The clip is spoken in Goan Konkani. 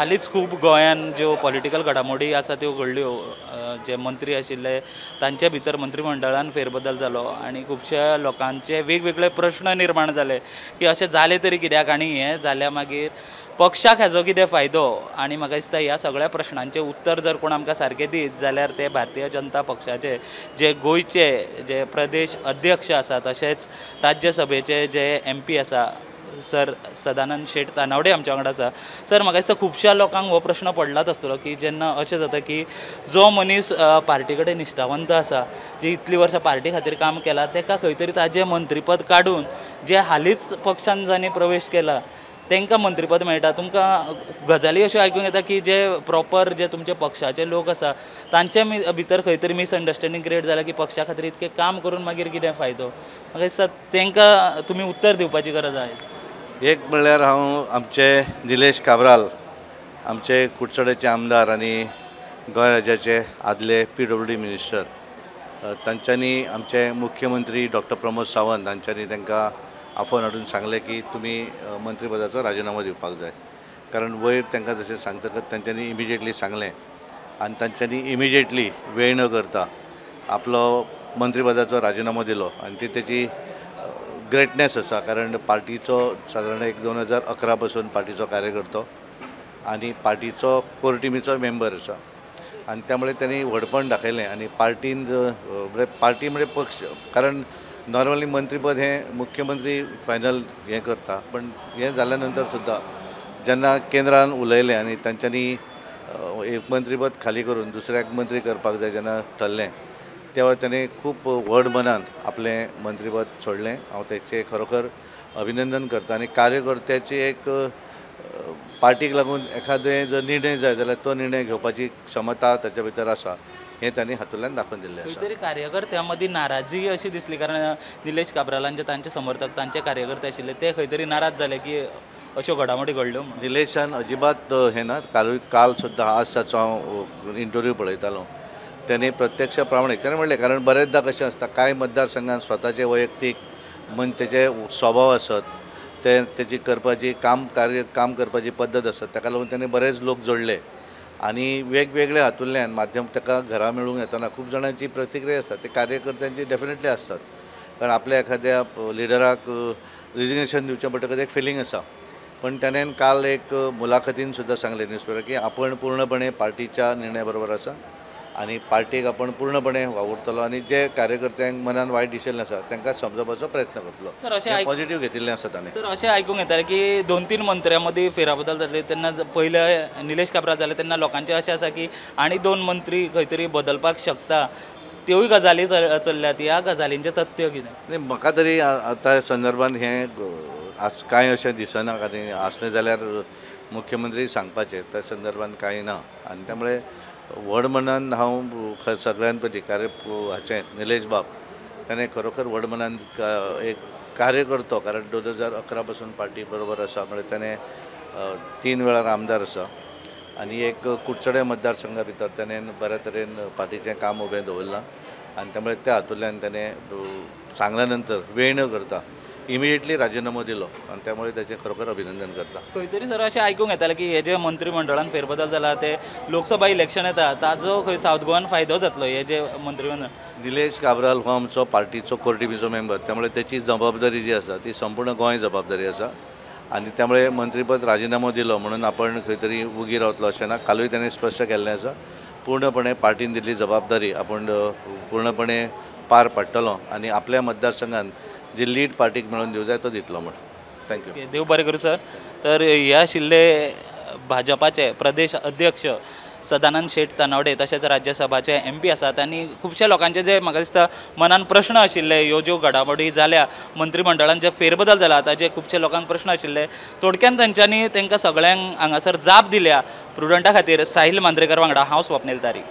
हालींच खूब गोंयान ज्यो पॉलिटिकल घडामोडी आसा त्यो घडल्यो. जे मंत्री आशिल्ले तांचे भितर मंत्रीमंडळान फेरबदल जालो आनी खुबश्या लोकांचे वेगवेगळे प्रश्न निर्माण जाले की अशें जालें तरी कित्याक आनी हें जाल्यार मागीर पक्षाक हाजो कितें फायदो. आनी म्हाका दिसता ह्या सगळ्या प्रश्नांचें उत्तर जर कोण आमकां सारकें दीत जाल्यार ते भारतीय जनता पक्षाचे जे गोंयचे जे प्रदेश अध्यक्ष आसा तशेंच राज्यसभेचे जे MP आसा सर सदानंद शेट तानावडे आमच्या वांगडा आसा. सर, म्हाका दिसता खुबश्या लोकांक हो प्रश्न पडलाच आसतलो की जेन्ना अशें जाता की जो मनीस पार्टी कडेन निश्ठावंत आसा, जी इतलीं वर्सां पार्टी खातीर काम केलां, ताका खंय तरी ताजें मंत्रीपद काडून जे हालींच पक्षान जांणी प्रवेश केला तांकां मंत्रीपद मेळटा. तुमकां गजाली अश्यो आयकूंक येता की जे प्रॉपर जे तुमचे पक्षाचे लोक आसा तांचे भितर खंय तरी मिसअंडरस्टँडींग क्रिएट जाल्या की पक्षा खातीर इतकें काम करून मागीर कितें फायदो. म्हाका दिसता तांकां तुमी उत्तर दिवपाची गरज आसा. एक म्हणल्यार हांव आमचे निलेश काब्राल, आमचे कुडचडेचे आमदार आनी गोंय राज्याचे आदले PWD minister, तांच्यांनी आमचे मुख्यमंत्री डॉक्टर प्रमोद सावंत हांच्यांनी तांकां आफोवन हाडून सांगलें की तुमी मंत्रीपदाचो राजिनामो दिवपाक जाय. कारण वयर तांकां जशें सांगतकच तांच्यांनी इमिजिएटली सांगलें आनी तांच्यांनी इमिजिएटली वेळ न करता आपलो मंत्रीपदाचो राजिनामो दिलो आनी ती तेची ग्रेटनेस आसा. कारण पार्टीचो सादारण एक 2011 पासून पार्टीचो कार्यकर्तो आनी पार्टीचो कोर टिमीचो मेंबर आसा आनी त्यामुळे त्यांनी व्हडपण दाखयलें आनी पार्टीन पार्टी म्हणजे पक्ष, कारण नॉर्मली मंत्रीपद हें मुख्यमंत्री फायनल हें करता, पण हें जाल्या नंतर सुद्दां जेन्ना केंद्रान उलयलें आनी तांच्यांनी एक मंत्रीपद खाली करून दुसऱ्याक मंत्री करपाक जाय जेन्ना ठरलें तेव्हा त्याने खूब व्हड मनान आपलें मंत्रीपद सोडलें. हांव तेचें खरोखर अभिनंदन करता आनी कार्यकर्त्याची एक पार्टीक लागून एखादें जर निर्णय जाय जाल्यार तो निर्णय घेवपाची क्षमता ताच्या भितर आसा हें तांणी हातूंतल्यान दाखोवन दिल्लें आसा. तरी कार्यकर्त्यां मदीं नाराजी अशी दिसली, कारण निलेश काब्रालांचे तांचे समर्थक तांचे कार्यकर्ते आशिल्ले ते खंय तरी नाराज जाले की अश्यो घडामोडी घडल्यो. निलेशान अजिबात हें ना, काल सुद्दां आज ताचो हांव इंटरव्यू पळयतालो, त्याने प्रत्यक्ष प्रामाणीक त्याने म्हणलें. कारण बरेचदा कशें आसता कांय मतदारसंघान स्वताचे वैयक्तीक मन तेचे स्वभाव आसत, ते तेची करपाची काम करपाची पद्दत आसत, ताका लागून त्याने बरेच लोक जोडले आनी वेगवेगळे हातूंतल्यान माध्यम ताका घरा मेळूंक येतना खूब जाणांची प्रतिक्रिया आसता, ते कार्यकर्त्यांची डेफिनेटली आसतात. कारण आपल्या एखाद्या लिडराक रिजिग्नेशन दिवचें पडटकच एक फिलींग आसा. पण त्याने काल एक मुलाखतीन सुद्दां सांगलें न्यूजपेपर की आपण पूर्णपणे पार्टीच्या निर्णया बरोबर आसा आनी पार्टीक आपण पूर्णपणे वावुरतलो आनी जे कार्यकर्त्यांक मनान वायट दिशिल्लें आसा तांकां समजोवपाचो प्रयत्न करतलो. सर, अशें पॉझिटिव्ह घेतिल्लें आसा ताणें. सर, अशें आयकूंक येतालें की 2-3 मंत्र्यां मदीं फेराबदल जातले तेन्ना पयले निलेश काब्राल जाले तेन्ना लोकांचें अशें आसा की आनी 2 मंत्री खंय तरी बदलपाक शकता, त्योय गजाली चल्ल्यात. ह्या गजालींचें तथ्य कितें? न्ही, म्हाका तरी आतां संदर्भान हें कांय अशें दिसना, कारण आसलें जाल्यार मुख्यमंत्री सांगपाचें, त्या संदर्भान कांय ना. आनी त्यामुळे व्हड मनान हांव सगळ्यान पयलीं कार्य हाचें निलेश बाब ताणें खरोखर व्हड मनान एक कार्य करतो, कारण 2011 पासून पार्टी बरोबर आसा, म्हळ्यार ताणें 3 वेळार आमदार आसा आनी एक कुडचडे मतदारसंघा भितर ताणें बऱ्या तरेन पार्टीचें काम उबें दवरलां आनी त्यामुळे त्या हातूंतल्यान ताणें सांगल्या नंतर वेळ न करता इमिजिएटली राजिनामो दिलो आनी त्यामुळे ताचें खरोखर अभिनंदन करता. खंय तरी सर अशें आयकूंक येतालें की हे जे मंत्रीमंडळान फेरबदल जाला ते लोकसभा इलेक्शन येता ताजो खंय सावथ गोवान फायदो जातलो हे जे मंत्रीमंडळ. निलेश काब्राल हो आमचो पार्टीचो कोर टिमीचो मेंबर, त्यामुळे तेची जबाबदारी जी आसा ती संपूर्ण गोंय जबाबदारी आसा आनी त्यामुळे मंत्रीपद राजिनामो दिलो म्हणून आपण खंय तरी उगी रावतलो अशें ना. कालूय ताणें स्पश्ट केल्लें आसा, पूर्णपणे पार्टीन दिल्ली जबाबदारी आपण पूर्णपणे पार पाडटलो आनी आपल्या मतदारसंघान जी लीड पार्टीक मेळोवन दिवं जाय तो दितलो म्हण. Thank you. देव बरें करूं सर. तर हे आशिल्ले भाजपाचे प्रदेश अध्यक्ष सदानंद शेट तानावडे तशेंच राज्यसभाचे MP आसात आनी खुबश्या लोकांचे जे म्हाका दिसता मनान प्रश्न आशिल्ले, ह्यो ज्यो घडामोडी जाल्या मंत्रीमंडळान जे फेरबदल जाला ताजे खुबशे लोकांक प्रश्न आशिल्ले, थोडक्यान तांच्यांनी तांकां सगळ्यांक हांगासर जाप दिल्या. प्रुडंटा खातीर साहिल मांद्रेकर वांगडा हांव स्वप्नील तारी.